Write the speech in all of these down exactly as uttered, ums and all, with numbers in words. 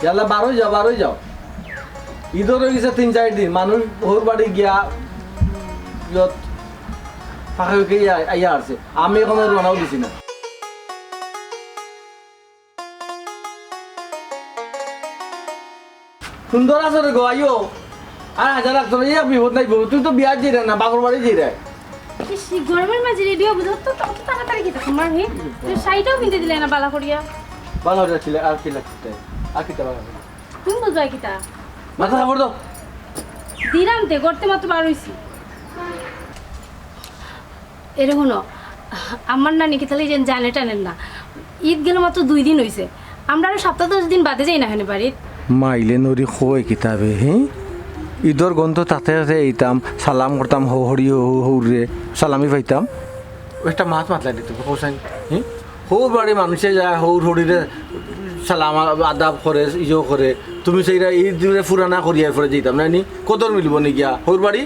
ইয়াল্লা, বারই যাও, বারই যাও। ইদর অই গেছে তিন চাইর দিন, মানুষ হউর বাড়ি গিয়া ইয়ত ফাঁকে ফাঁকে আইয়া, আইয়া হারছে। আমি অখনো রওনাও দিছি না। সুন্দর আছো রে গো, আইও। আর হাজার লাগতো না, ইয়া বিপদ নাই বউ, তুমি তো বিয়াত যাইরায় না, বাপর বাড়ি যাইরায়। ইস, এই গরমর মাঝে রেডি অইবো, তো, তো, তো তাড়াতাড়ি কিতা তোমার, হে? তুমি শাড়িটাও পিনতে দিলায় না বালা করিয়া। বালা করিয়া ছিলে, আর কি লাগতো? আর কিতা বালা করিয়া? তুমি বুঝো কিতা? মাথা কাপড় দাও। দিরাম তে, গর্তে মাত্র বার অইছি। এরে হুনো, আমার নানি কিতা লাগি যেন জানে টানের না। ইদ গেল মাত্র দুই দিন অইছে, আমরা আরো সপ্তাহ দশ দিন বাদে যাই না কেনে বাড়িত। মাইলে নরি কয় কিতা বে, হে? ইদর গন্ধ তাতে তাতে আইতাম, সালাম করতাম, হো হরি হো হো হৌরে, সালামি পাইতাম। একটা মাত মাতলাই দিত, হোসেন, হে? হউর বাড়ি মানুষে যায়, হউর হরিরে সালাম আদাব করে, ইজো করে। তুমি সেইরা ইদরে ফুরানা করিয়া পরে যাইতাম না নি? কদর মিলবো নি গিয়া হউর বাড়ি?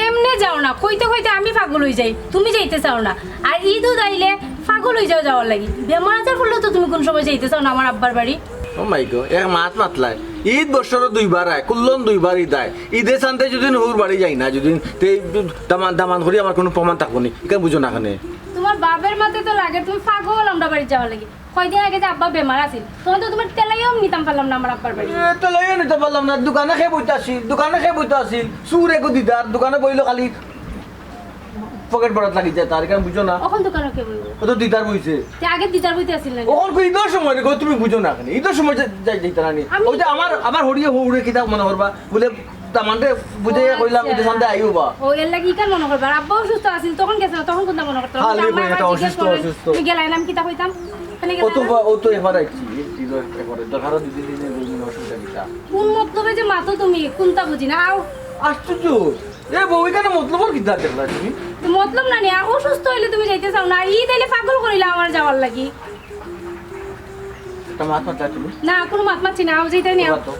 এমনে যাও না, কইতে কইতে আমি পাগল অই যাই, তুমি যাইতে চাও না। আর ইদ উদ আইলে পাগল অই যাও যাওয়ার লাগি। বেমার আজার পড়লেও তো তুমি কুন সময় যাইতে চাও না আমার আব্বার বাড়ি। ও মাই গো, এক মাত মাতলাই। ইদ বছরো দুইবার আয়, কুল্লন দুইবার ইদ আয়। ইদে চান্দে যদি হউর বাড়ি যাই না, যদি তে দামান, দামান করি আমার কুনু প্রমাণ থাকবো নি, ইখান বুঝো না কেনে? তোমার বাপর মাতে তো লাগে তুমি পাগল আমরা বাড়ি যাওয়ার লাগি। কয়দিন আগে যে আব্বা বেমার আছিল, তখন তো তোমার তেলাইও নিতাম পারলাম না আমার আব্বার বাড়ি। এ, তেলাইও নিতাম পারলাম না, দোকানে কে বইতা আছিল, দোকানে কে বইতা আছিল, চুর এগু দিদার, দোকানে বইলো খালি পকেট ভরাত লাগি যায় তার, ইখান বুঝো না। অখন দোকানো কে বইবো? ও তো দিদার বইছে। তে আগে দিদার বইতে আছিল না? অখন কই ইদর সময় রে গো, তুমি বুঝো না কেনে? ইদর সময় যে যাই, যাইতা না নি। আমি ওই যে আমার, আমার হরিয়ে হউরে কিতা মনে করবা? বলে দামানরে বুঝাইয়া ও কইলাম, আচ্ছা। ইদে চান্দে আইও বা। ও এর লাগি ইখান মনে করবা। আর আব্বা অসুস্থ আছিল, তখন গেছে না, তখন কুনটা মনে করতাম? খালি আমার কই এটা জিজ্ঞেস অসুস্থ, করে, অসুস্থ। তুমি গেলায় না, আমি কিতা কইতাম? কেনে গেলায় কত না? বা-, ও তো এবার আইছি, এই দিন একবারে, দরকারও দুই দিন, তিন দিন, দুই দিন অসুবিধা কিতা? কোন মতলবে যে মাতো তুমি, কুনটা বুঝি না। আও। আশ্চর্য। এ বউ, ইখানো মতলবর কিতা দেখলা তুমি? তো মতলব না নিয়া, অসুস্থ অইলে তুমি যাইতে চাও না, আর ইদ আইলে পাগল করিলা আমার যাওয়ার লাগি। একটা মাত মাতলা তুমি? না, কুনু মাত মাতছি না, আমি যাইতাম না। বাবা তো।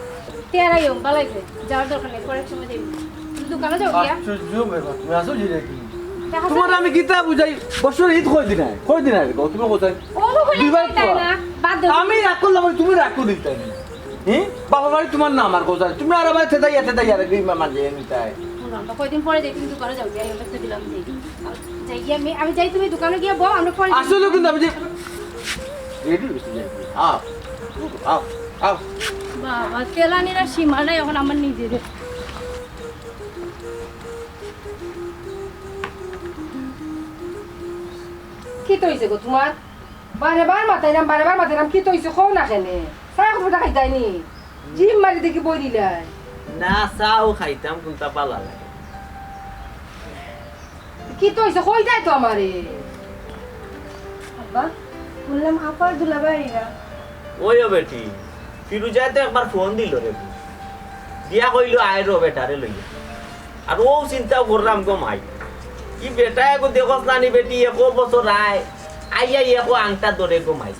তে আর আইও, বালা অইছে। যাওয়ার দরকার নাই, পরে এক সময় যাইবো। তুমি দোকানো যাও গিয়া। আশ্চর্য ব্যাপার, তুমি আসো জিরে কি? দেখা তোমার যাক। আমি কিতা বুঝাই, বছর ইদ কয় দিন আয়, কয় দিন আয় গো, তুমি কোথায়? ও, কই দুইবার যাইতায় তো। না, বাদ দেও। আমি রাগ করলাম, তুমি রাগ করে দিতায় না। হ্যাঁ? বাবা বাড়ি তোমার না আমার কোথায়? তুমি আর আমার থেতাইয়া, থেতাইয়া রাখবে, ইমা মাঝে নিতায়। হুনো, আমরা কয়দিন পরে যাই, তুমি দোকানো যাও গিয়া, আমি একটা দিলাম যাই। যাই গিয়া আমি, আমি যাই, তুমি দোকানো গিয়া বও, আমরা পরে যাই। আসলে কিন্তু আমি যে রেডি হইছি যাই। আও, আও, আও। বাবা, তেলানিরা সীমা নাই অখন আমার নিজের। কিতা অইছে গো তোমার? বারে বার মাতাইরাম, বারে বার মাতাইরাম, কিতা অইছে কও না কেনে? চা কথা খাইতায় নি? জিম মারি দেখি বই দিলায়। না, চাও খাইতাম, কুনটা বালা লাগে। কিতা অইছে? কইতায় তো আমারে। আব্বা, হুনলাম আফার দুলাভাই আইরা। ওই ও বেটি, ফিরুজায় তো একবার ফোন দিল রে। দিয়া কইলো, "আয় রো বেটারে লইয়া।" আর ও চিন্তাও করলাম গো মাই। ই বেটা এগো দেখছ না নি বেটি, একো বছর আয়, আইয়া একো আংটা ধরে গো মাই।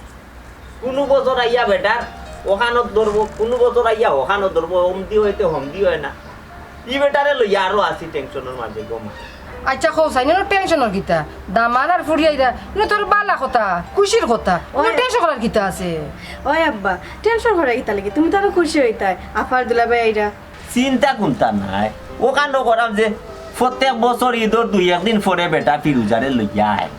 কুনু বছর আইয়া বেটার অখানত ধরবো, কুনু বছর আইয়া অখানত ধরবো, হমদি অইতে হমদি অয় না। ই বেটারে লইয়া আরো আছি টেনশনর মাঝে গো মা। আচ্ছা, কও চাই, ইনো টেনশনর কিতা? দামান আর ফুড়ি আইরা, ইনো তোর বালা কথা, খুশির কথা। ইনো ওই টেনশন করার কিতা আছে? ওই আব্বা, টেনশন করার কিতা লাগে? তুমি তো আরো খুশি অইতায়, আফার দুলাভাই আইরা। চিন্তা কুনতা নাই, অখানো করাম যে প্রত্যেক বছর ইদর দুই একদিন পরে বেটা ফিরুজারে লইয়া আয়।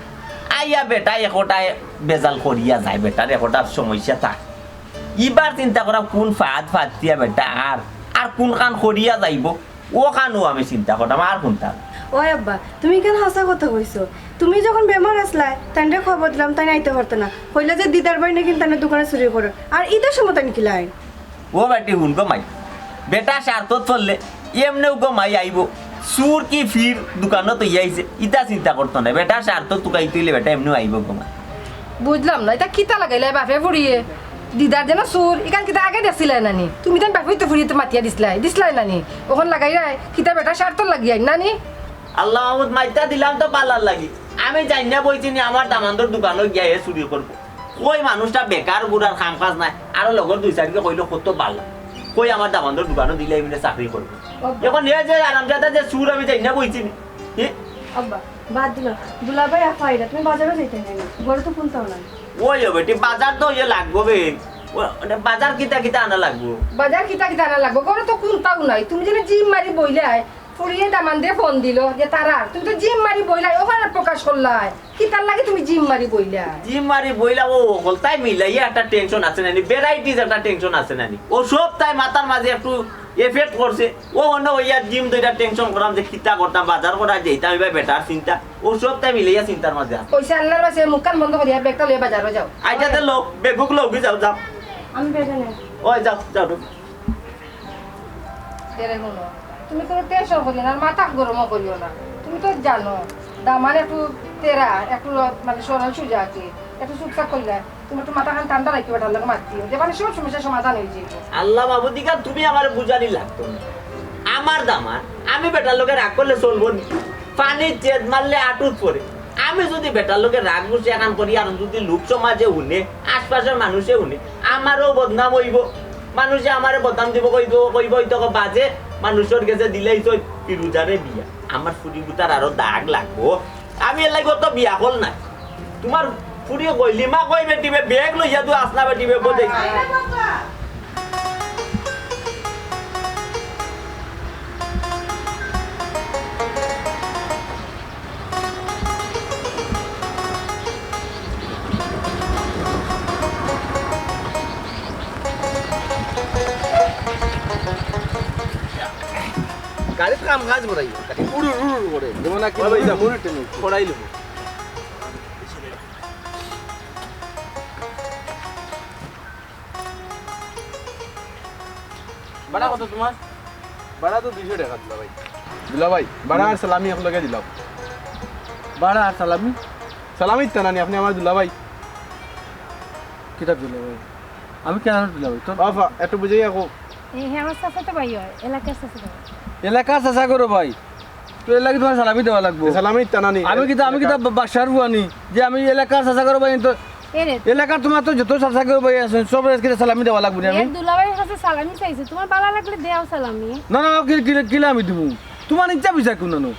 আইয়া বেটা একটায় বেজাল করিয়া যায়, বেটার একটা সমস্যা থাক। ইবার চিন্তা করাম কুন ফাদ ফাদ দিয়া বেটা আর, আর কুনখান করিয়া যাইবো, অখানও আমি চিন্তা করাম, আর কুনতা। ওই আব্বা, তুমি ইখান হাছা কথা কইছো। তুমি যখন বেমার আছলায়, তানরে খবর দিলাম, তাইন আইতা পারতা না। কইলা যে দিদার ভাই নাকি তানর দোকানে চুরি করে। আর ইদর সময় তাইন কিলা আইন? ও বেটি হুন গো মাই, বেটা স্বার্থত পড়লে এমনেউ গো মাই আইবো। চুর কি ফির দোকানো তো আইছে, ইতা চিন্তা করতো না। বেটা স্বার্থ তুকাইতে অইলে বেটা এমনেউ আইবো গো মাই। বুঝলাম না, ইতা কিতা লাগাইলায় বাপে ফুড়িয়ে? দিদার যেন চুর, ইখান কিতা আগে দেখছিলায় না নি? তুমি তান বাপে তো ফুড়িয়ে তো মাতিয়া দিছলায়, দিছলায় না নি? অখন লাগাইলায়, কিতা বেটা স্বার্থ লাগিয়া না নি? আল্লাহ মাহমুদ, মাইতা দিলাম তো বালার লাগি। আমি যাইন না বইছি নি আমার দামান্দর দোকানো গিয়া হে চুরি করবো। কই মানুষটা বেকার, বুড়ার কাম কাজ নাই, আরো লগর দুই চাইরকে কইলো কত বালা। কই আমার দামান্দর দোকানো দিলে এমনে চাকরি করবো। অখন এ যে আরামজাদা যে চুর, আমি যাইন না বইছি নি। হি? আব্বা, বাদ দিলাও। দুলাভাই আফা আইরা, তুমি বাজারো যাইতায় না নি? ঘরো তো কুন্তাও নাই। ওই ও বেটি, বাজার তো ইয়ে লাগবো বে। ও, মানে, বাজার কিতা কিতা আনা লাগবো? বাজার কিতা কিতা আনা লাগবো? ঘরো তো কুন্তাউ নাই। তুমি যেন জিম মারি বইলায়, ফুড়িয়ে দামান্দে ফোন দিল যে তারা, তুমি তো জিম মারি বইলায়, অখান আর প্রকাশ করলায়। কিতার লাগি তুমি জিম মারি বইলায়? জিম মারি বইলা, ও হকলতায় মিলাইয়া একটা টেনশন আছে নানি, ভ্যারাইটিজ একটা টেনশন আছে নানি। ও সবতায় মাথার মাঝে একটু এফেক্ট করছে। ও অন্য ওইয়া জিম দুইটা টেনশন করাম যে কিতা করতাম, বাজার করা যাইতাম, এবার বেটার চিন্তা। ও সবতায় মিলাইয়া চিন্তার মাঝে আছে। পয়সা আল্লাহর কাছে মুখখান বন্ধ করিয়া ব্যাগটা লইয়া বাজারো যাও। আইজা দে লো, বেগুক লও, কি যাও, যাও। আমি বেটা নেই। ওই যাও, যাও, ঢুক। এরে হুনো, তুমি কোনো টেনশন করিও না, আর মাথা গরমও করিও না। তুমি তো জানো, দামান একটু তেরা, একটু ল-, মানে সরল সুজা আছে, একটু চুপচাপ করলে, তুমি একটু মাথাখান ঠান্ডা রাখিও, বেটার লগে মাতিও, যে মানে সব সমস্যার সমাধান হয়ে যাবে। আল্লাহ মাবুদিকা, তুমি আমারে বুঝানি লাগতো না। আমার দামান, আমি বেটার লগে রাগ করলে চলবো নি? পানির চেদ মারলে আটুত পড়ে। আমি যদি বেটার লগে রাগ গুছে এখান করি, আর যদি লোক সমাজে হুনে, আশপাশের মানুষে হুনে, আমারও বদনাম হইব। মানুষে আমারে বদনাম দিব, কইব, কইব, "ওই তো বাজে, মানুষের গেছে দিলেই তো ফিরুজারে বিয়া।" আমার ফুরি গুতার আরো দাগ লাগবো। আমি এর লাগি অত বিয়া করল না। তোমার ফুরি কইলি, "মা কই বেটিবে, ব্যাগ লইয়া তুই আস না বেটিবে, বোঝে।" গাড়িত কাম কাজ বড়াই, উড়ু উড়ু করে, যেমন নাকি ওই ভাই, মুড়ি, যাও। মুড়ি টেনে। করাই লব। ভাড়া কত তোমার? ভাড়া তো দুইশো টাকা, দুলাভাই। দুলাভাই, ভাড়া আর সালামি একলগে দিলাম। ভাড়া আর সালামি? সালামি তো নানি, আপনি আমার দুলাভাই। কিতা দুলাভাই? আমি কেন দুলাভাই? তোর বাবা, একটু বুঝাইয়া কও। এ, হে আমার চাচাতো ভাই হয়, এলাকার চাচাতো ভাই। এলাকার চাচা করো ভাই। তো এর লাগি তোমার সালামি দেওয়া লাগবো। এ, সালামি তো নানি। আমি কিতা, আমি কিতা বা-, বাসার বুয়ানি যে আমি এলাকার চাচা করো ভাই? তো এরে। এলাকার তোমার তো যত চাচা করো ভাই আছেন, সব আজকে সালামি দেওয়া লাগবো নি আমি? এ দুলাভাইর কাছে সালামি চাইছে, তোমার ভালা লাগলে দেও সালামি। না, না, না, কি-, কি-, কিলা আমি দিমু? তোমার ইচ্ছা বিচার কোন নানো?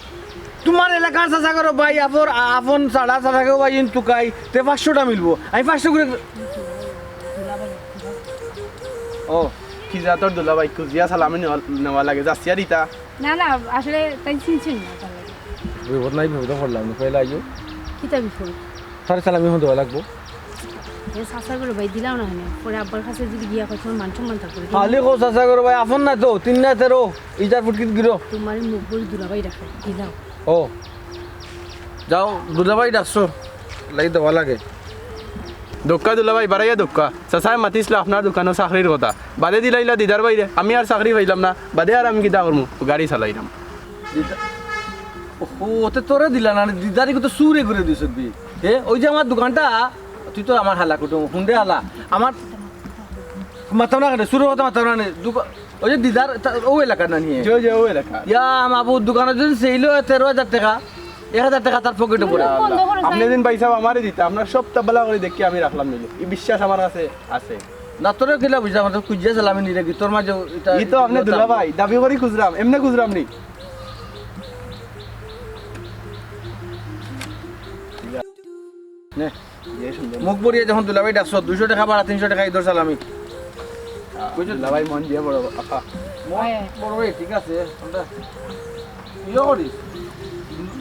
তোমার এলাকার চাচা করো ভাই, আপন, আপন ছাড়া চাচা করো ভাই, ইন তুকাই, তে পাঁচশোটা মিলবো। আমি পাঁচশো করে ও, কি জাতর দুলাভাই, খুজিয়া সালামি নেওয়া, নেওয়া লাগে, যাচিয়া দিতা। না, না, আসলে তাই চিনছি না, তার লাগি। বিপদ নাই, বিপদে পড়লাম, পয়লা আইও। কিতা বিপদ? তারে সালামি হন দেওয়া লাগবো। এ চাচা করো ভাই, দিলাও না কেনে? পরে আব্বার কাছে যদি গিয়া কয়, তোমার মান সম্মান থাকবো। খালি কও চাচা করো ভাই, আপন না তো, তিন না তেরো, ইজার ফুটকিত গিরো। তোমার মুখ বড় দুলাভাই রাখো, দিলাও। ও, যাও, দুলাভাই ডাকছো, লাগি দেওয়া লাগে। দক্কা দুলাভাই, বাড়াইয়া দক্কা। চাচায় মাতিছিল আপনার দোকানো চাকরির কথা। বাদে দিলাইলা দিদার ভাইরে, আমি আর চাকরি পাইলাম না। বাদে আর আমি কিতা করমু? গাড়ি চালাইলাম। দিদা-, ওহো, ওতে তোরে দিলা না, দিদার ইগু তো চুরে করে দিছ দি। হে, ওই যে আমার দোকানটা, তুই তো আমার হালা কুটুম, হুন্ডে হালা। আমার মাতাও না কেনে, চুরের কথা মাতাও না কেনে। দোকা-, ওই যে দিদার, তা-, ও এলাকার না নিয়ে? জি, জি, ও এলাকা। ইয়া, মাবুদ, দোকানো যদি ছিল তেরো হাজার টাকা, এক হাজার টাকা তার পকেটো পড়ে। বন্ধ করো, আপনি যাই। দিন ভাই সাহেব আমারে দিতা, আপনার সব তাবলা করে দেখি আমি রাখলাম নিলে। এই বিশ্বাস আমার কাছে আছে। না, তোরে কিলা বুঝলাম, তোর খুঁজিয়া সালামি নিরে কি, তোর মাঝে এটা ই তো আপনি দুলাভাই, দাবি করি খুঁজলাম, এমনি খুঁজলাম নি। নে। যে সুন্দর। মুখ ভরিয়া যখন দুলাভাই ডাকছো, দুইশো টাকা ভাড়া, তিনশো টাকা ইদর সালামি। আহ, বুঝছো? দুলাভাই মন দিয়া বড়, আপা। মন বড় ভাই, ঠিক আছে। আমরা ইয়ে করি।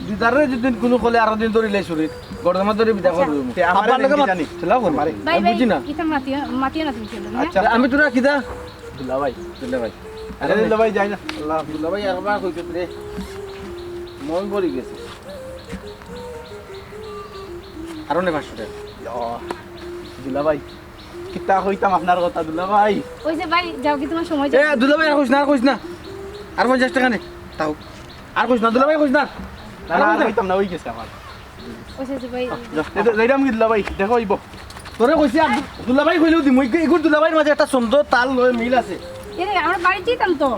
দিদারে যদি কোনো কলে আরো দিন ধরিলে শরীর, গরমে ধরে বিদায় করে দিবো। তে আমারে আব্বার লগে মাত-, জানি। খেলাও করবো। ভাই, আমি ভাই, বুঝি না। ইতা মাতিও, মাতিও না তুমি খেলো, হ্যাঁ? আচ্ছা। আমি তোরা কিতা? দুলাভাই। দুলাভাই। আরে দুলাভাই, যাই না। আল্লাহ। দুলাভাই, একবার কইছো রে। মন ভরি গেছে। আরো নে পাঁচশো টাকা। ইয়া, দুলাভাই, কিতা কইতাম আপনার কথা, দুলাভাই? ওই যে ভাই, যাও কি তোমার সময় এ, যাবে? দুলাভাই, আর কইস না, আর কইস না। আর পঞ্চাশ টাকা নে, তাও। আর কইস না, দুলাভাই, কইস না। না, না, আর কইতাম না, ওই গেছে আমার। ওই যে ভাই। এ, যাইরাম কি দুলাভাই? দেখো, ইবো। তোরে কইছি, আর দু-, দুলাভাই কইলেও দিমু। ইগু-, ইগুর দুলাভাইর মাঝে একটা ছন্দ, তাল, লয়, মিল আছে। এরে, আমরা বাড়ি যেতাম তো।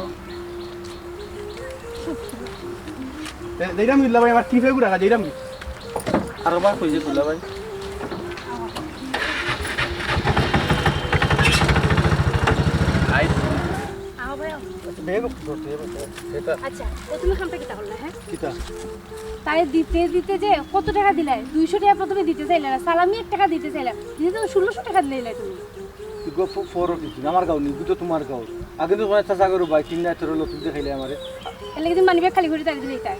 এ, যাইরাম কি দুলাভাই, আমার টিপে গুড়া খা, যাইরাম কি? আরো বার কইছে দুলাভাই। আও ভাই, আও। আচ্ছা, বেগ ধরতে হবে তো। এটা আচ্ছা, ও তুমি খামটা কিতা করলা, হ্যাঁ? কিতা? তারে দিতে দিতে যে কত টাকা দিলাই? দুইশো টাকা প্রথমে দিতে চাইলা না, সালামি এক টাকা দিতে চাইলা, দিতে তো ষোলোশো টাকা দিলাই তুমি। ইগু ফ-, ফরর কিছু না, আমার গাঁও নি, ইগু তো তুমার গাঁও। আগে তো তুমার চাচা গরু ভাই, তিন রাইত তোর লতুক দেখাইলে আমারে। এর লাগি তুমি মানিব্যাগ খালি করি তারে দিলে ইতা?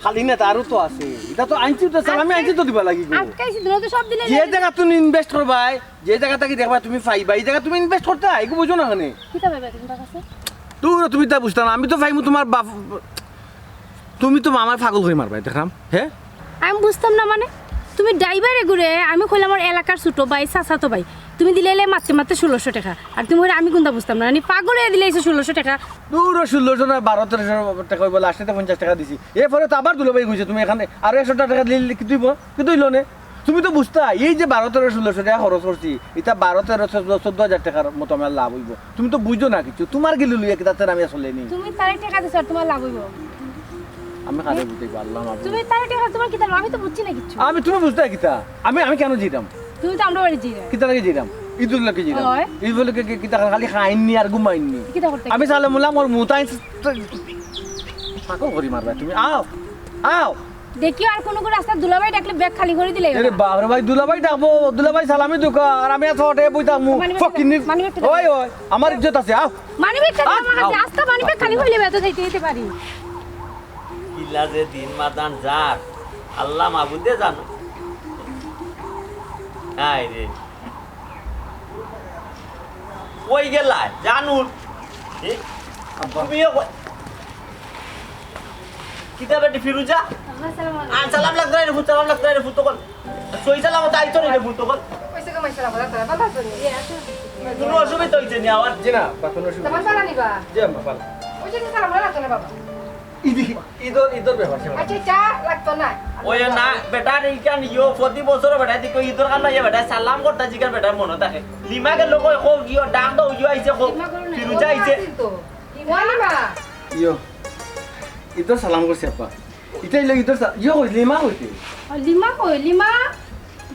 খালি না, তারও তো আছে। ইতা তো আনছি, তো চাচা, আমি আনছি তো দিবা লাগি গো। আটকাইছি, তুমি তো সব দিলে যে জায়গা তুমি invest করবায়, যে জায়গা থাকি দেখবায় তুমি পাইবায়, ই জায়গা তুমি invest করতায়, ইগু বুঝো না কেনে? কিতা পাইবায় তুমি তার কাছে? দূর, তুমি তা বুঝতায় না, আমি তো পাইমু তুমার বাপ, তুমি তো আমারে পাগল করি মারবায়, দেখরাম, হে? আমি বুঝতাম না মানে, তুমি ড্রাইভারে ঘুরে, আমি কইলাম আমার এলাকার ছোট ভাই, চাচাতো ভাই, তুমি দিলাইলে মারতে মারতে ষোলোশো টেকা, আর তুমি কইলে আমি কুনতা বুঝতাম না, মানে পাগল অইয়া দিলাইছো ষোলোশো টেকা। দূর, ষোলোশো না, বারো তেরোশো টেকা অইবো, লাস্টে তো পঞ্চাশ টেকা দিছি। এরপরে তো আবার দুলাভাই কইছে, তুমি এখানে আরো একশো টেকা দিলে কিতা অইবো? কিতা অইলো নে? তুমি তো বুঝতায়, এই যে বারো তেরো ষোলোশো টেকা খরচ করছি, ইতা বারো তেরো চৌদ্দ হাজার টেকার মতো আমার লাভ অইবো। তুমি তো বুঝো না কিছু, তুমার গিলু লইয়া কিতা তেন আমি আসলে নি। তুমি তারে টেকা দিছো আর তুমার লাভ অইবো? আমি কারে বুঝাইতাম, আল্লাহ মাবুদ। তুমি তারে টেকা, তুমার কিতা লাভ? আমি তো বুঝছি না কিচ্ছু। আমি, তুমি বুঝতায় কিতা? আমি, আমি কেনে যাইরাম? তুমি তো আমরার বাড়ি যাইরায়। কিতার লাগি যাইরাম? ইদর লাগি যাইরাম। অয়। ইদ বলে কি, কি, কিতা খালি খাইননি আর ঘুমাইননি? কিতা করতে? আমি সালে মুলা মোর মুতাইন পাগল করি মারবায় তুমি। আও, আও। দেখিও আর কুনু কুনু রাস্তাত দুলাভাই ডাকলে ব্যাগ খালি করি দিলে। আরে বাপ রে ভাই, দুলাভাই ডাকবো, দুলাভাই সালামি দুকা, আর আমি এত হটে বই থাকমু। মানিব্যাগ ফকিন্নি। মানিব্যাগ ওই, ওই, আমার ইজ্জত আছে, আও। মানিব্যাগ আও, আমার কাছে আও। আস্তা মানিব্যাগ খালি অইলে বেতো যাইতে দিতে পারি। কিলা যে দিন মাদান যার, আল্লাহ মাবুদে জানো। হায় রে। কই গেলা? জানুর। এ? আব্বা। তুমিও কই? কিতা বেটি ফিরুজা? আব্বা, সালাম আলাইকুম। আর সালাম লাগতো না রে ফুত, সালাম লাগতো না রে ফুত, তখন। সই সালামত আইতো নি রে ফুত, তখন। কইছে গো, মাই সালাম লাগতো না, ভালা আছো নি? জি, আছো। কুনু অসুবিধা অইছে নি আবার? জি না, বা কুনু অসুবিধা। তোমার ভালা নিবা? জি আম্মা, ভালা। ওই যে সালাম লাগতো না বাবা। ইদি, ইদর, ইদর ব্যাপার স্যাপার। আচ্ছা, চা লাগতো না। ওই না, বেটার ইখান ইয়ো, প্রতি বছর বেটা, দিকো ইদর কান ইয়ে বেটা, সালাম করতা জিকার বেটার মনো থাকে। লিমা গেল কই, কো, ইয়ো, ডাক দাও, ইয়ো আইছে, কো, লিমা গেল না। ফিরুজা আইছে। ও, লিমা। ইয়ো, ইদর সালাম করছি আব্বা। ইটা ইলো ইদর সা-, ইয়ো কই, লিমা কইতে? ও, লিমা কই, লিমা?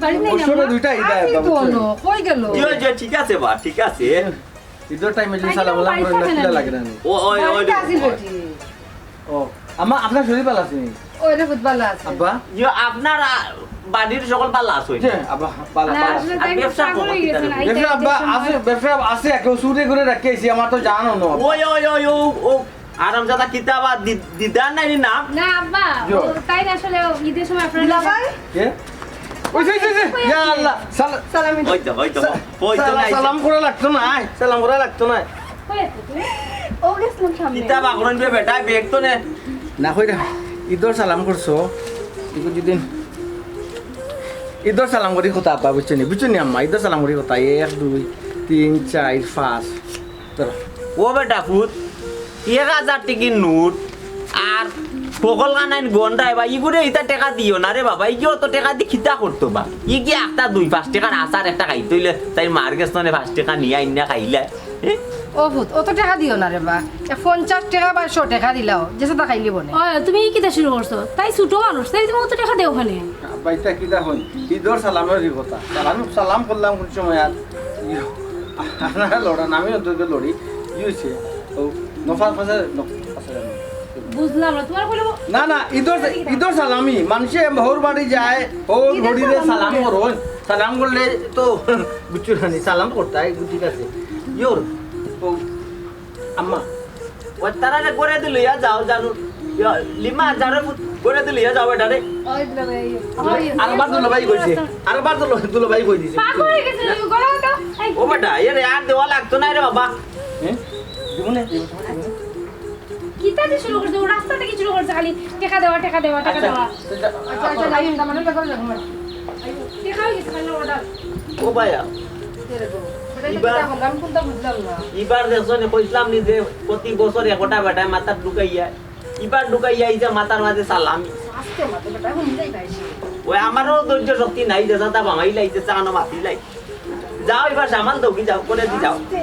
বাড়ি নেই বছরে আমরা। দুইটা ইদ আয় আব্বা, তো বুঝছো? হলো, কই গেল? ইয়ো, ইয়ো, ঠিক আছে বা, ঠিক আছে। ইদর টাইমে যদি তাই সালাম কিনা আলাম বাড়ি করে না, থাকে কিলা না? লাগে না নি? ও, ওই, ওই, বাড়িতে ওই। আছিল বেটি। ও, আম্মা, আপনার শরীর ভালা আছে নি? ওই রে, বহুত ভালা আছে। আব্বা? ইয়ো, আপনার, আ, বাড়ির সকল ভালা আছে? জি, আব্বা, ভালা, না, ভালা। আসলে আর তাই ব্যবসা পাগল খবর হয়ে কিতা গেছে রে? না, এই ব্যবসা, আব্বা, সময় আছে, ব্যবসা আছে, কেউ চুরি করে রাখি আইছি, আমার তো জানো না। ওই, ওই, ওই, ও, ও, আরামজাদা কিতা বা দি-, দিদার নাই নি নাম? না, আব্বা, জি। ও, তাই না, আসলে ও ঈদের সময় আপনার দুলাভাই? কে? ওই, ওই, ওই, ওই, ইয়া আল্লাহ, সাল-, সালামি। ওই তো, ওই তো, সা-, ওই তো সালা-, নাই। সালাম করা লাগতো না, আয়, সালাম করা লাগতো না। কই আছো তুমি? ও গেছিলাম সামনে। কিতা বা করইন বে বেটা, ব্যাগ তো নে। না কইরা, ইদর সালাম করছো, ইগু যদি ইদর সালাম করি কথা আব্বা, বুঝছো নি? বুঝছো নি আম্মা, ইদর সালাম করি কথা, এক, দুই, তিন, চাইর, পাঁচ। ধরো। ও বেটা ফুত, এক হাজার টেকির নোট আর ফকল কানাইন গন্ডায় বা ইগুরে ইতা টেকা দিও না রে বাবা, ইগু অত টেকা দি কিতা করতো বা? ইগি একটা দুই পাঁচ টেকার আচার একটা খাইতে অইলে তাইর মার গেছ তনে পাঁচ টেকা নিয়া আইন্না খাইলা। এ? ও ফুত, অত টেকা দিও না রে বা, এ পঞ্চাশ টেকা বা শো টেকা দিলাও, যেসাতা খাইলে বনে। ওই, তুমি ই কিতা শুরু করছো? তাই ছোট মানুষ, তাই তুমি অত টেকা দেও কেনে? আব্বা, ইতা কিতা কইন? ইদর সালামর ই কথা। সালাম, সালাম করলাম কুন সময় আর? ইয়ো, আপনারা লড়ান, আমি অন্তত লড়ি। ই অইছে, ও, নফা ফাসে, নফা ফাসে। বুঝলাম না, তোমার কইলো না, না, ইদর, ইদর সালামি। মানষে হউর বাড়ি যায়, হউর ইদর হরিরে সালাম সালাম করইন। সালাম করলে তো, বুঝছো না নি, সালাম করতায়, ঠিক আছে। ইয়োর, ও, আম্মা। ওই তারারে ঘরে দি লইয়া যাও, জানো। ইয়া, লিমা, জানো, ঘরে দি লইয়া যাও এটারে। ওই দুলাভাই, ওই। আরবার দুলাভাই কইছে, আরবার দুলা-, দুলাভাই কই দিছে। পাগল হয়ে গেছে, তুমি ঘরে তো, এই। ও বেটা, এরে আর দেওয়া লাগতো না রে বাবা। হ্যাঁ? দিব না, দিব না। কিতা দি শুরু করছে? ও রাস্তা থাকি শুরু করছে, খালি টেকা দেওয়া, টেকা দেওয়া, টেকা আচ্ছা, দেওয়া। আচ্ছা, আচ্ছা, আচ্ছা, যাই, তার মানে বেকার যাবো না। টেকা হয়ে গেছে, খালি order। ও ভাইয়া। কে রে গো? সেটা তো ইবার, কিতা বললাম, আমি কোনটা বুঝলাম না। ইবার দেখছো নি, কইছিলাম নি যে প্রতি বছর একটা বেটায় মাথাত ঢুকাইয়া, ইবার ঢুকাইয়া এই যে মাথার মাঝে সালাম। আস্তে মাতে বেটা, হুন যাই ভাই সে। ওই আমারও ধৈর্য শক্তি নাই, যে সাদা বামাই লাইছে, চানো মাতি লাই। যাও, এবার সামাল দাও, কি যাও, করে দি যাও। আস্তে,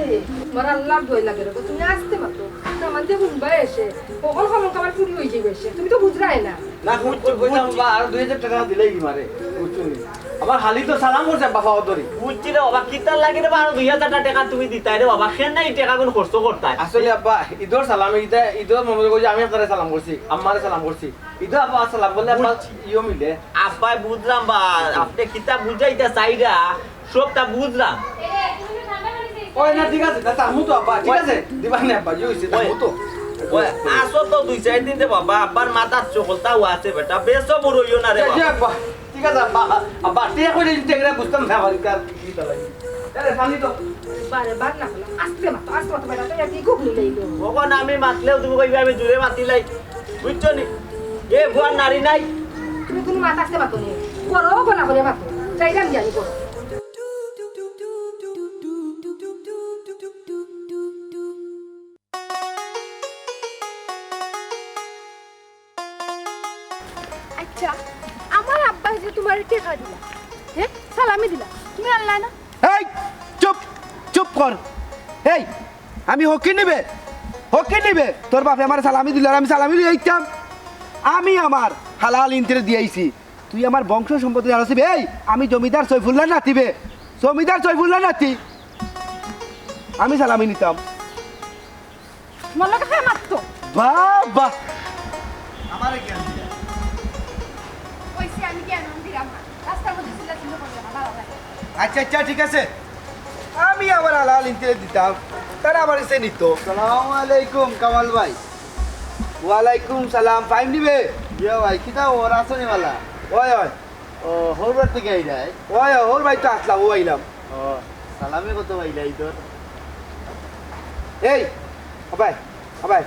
আমার আল্লাহর ভয় লাগে রে গো, তুমি আস্তে মাতো। আমার যে হুনবা এসে, কখন কখন আমার চুরি হয়ে যাবে এসে, তুমি তো বুঝরায় না। না, কই, কই, কইতাম বা, আরো দুই হাজার টেকা দিলেই কি মারে, বুঝছো নি? আমার খালি তো সালাম করছে বাবা অদরি। বুঝছি রে বাবা, কিতার লাগি রে বা, আরো দুই হাজার টেকা তুমি দিতায় রে বাবা, কেনে এই টেকাগুন খরচ করতায়? আসলে আব্বা, ইদর সালাম, ইদর মনে করি যে আমি আপনারে সালাম করছি, আম্মারে সালাম করছি। ইদর আব্বা সালাম করলে আব্বা বুঝছি। ইয়ো মিলে। আব্বাই বুঝলাম বা, আপনে কিতা বুঝাইতা চাইরা, সবটা বুঝলাম। এরে, তুমি তো ঠান্ডা পানি চাইছো। ওই না, ঠিক আছে, তা চামু তো আব্বা, ঠিক আছে? দিবা না আব্বা, ইয়ে হইছে, চামু তো। ওই, আসো তো দুই চাইর দিন রে বাবা, আব্বার মাথার চকলতাও আছে বেটা, বেসবর অইও না রে বাবা। আব্বা, ঠিক আছে আব্বা, আব্বা, তে কইলে ইনতে গেলে বুঝতাম না, আমার কার কি কি তালাই। আরে, পানি তো। বারে বার না করলাম, আস্তে মাতো, আস্তে মাতো বেটা, তুই আর কি গুগলি লইলো? ওখানে আমি মাতলেও তুমি কইবে আমি জুরে মাতিলাই, বুঝছো নি? এ বুয়ার নারী নাই। তুমি কোনো মাত আস্তে মাতো নি, করো গো না করে মাতো, চাইলাম জানি করো। আচ্ছা, আমার আব্বা যে তোমার টেকা দিলা, হ্যাঁ, সালামি দিলা, তুমি আনলা না? এই, চুপ, চুপ কর। এই, আমি হকি নিবে, হকি নিবে। তোর বাপে আমার সালামি দিল, আর আমি সালামি লই আইতাম। আমি আমার হালাল ইনতে দিয়া আইছি। তুই আমার বংশ সম্পত্তি জানাসি বে? এই, আমি জমিদার সৈফুল্লাহ নাতি বে, জমিদার সৈফুল্লাহ নাতি। আমি সালামি নিতাম। তোমার লগে খায় মারতো। বাবা! আমারে জ্ঞান দিলা। কইছি আমি জ্ঞান দিলাম না। রাস্তার মধ্যে চিল্লাচিল্লি করিও না, বাবা ভাই। আচ্ছা, আচ্ছা, ঠিক আছে। আমি আমার হালাল ইনতে দিতাম। তারা আমার এসে নিত। সালামু আলাইকুম, কামাল ভাই। ওয়ালাইকুম সালাম। ফাইম নিবে? ইয়া ভাই, কিতা ওর আসনি বালা? ওই, ওই। ও, হৌরবার থেকে আইলাই? ওই, ওই, হৌর ভাই তো আসলাম, ও আইলাম। ও, সালামি কত পাইলা ইদর? এই, আবাই, আবাই।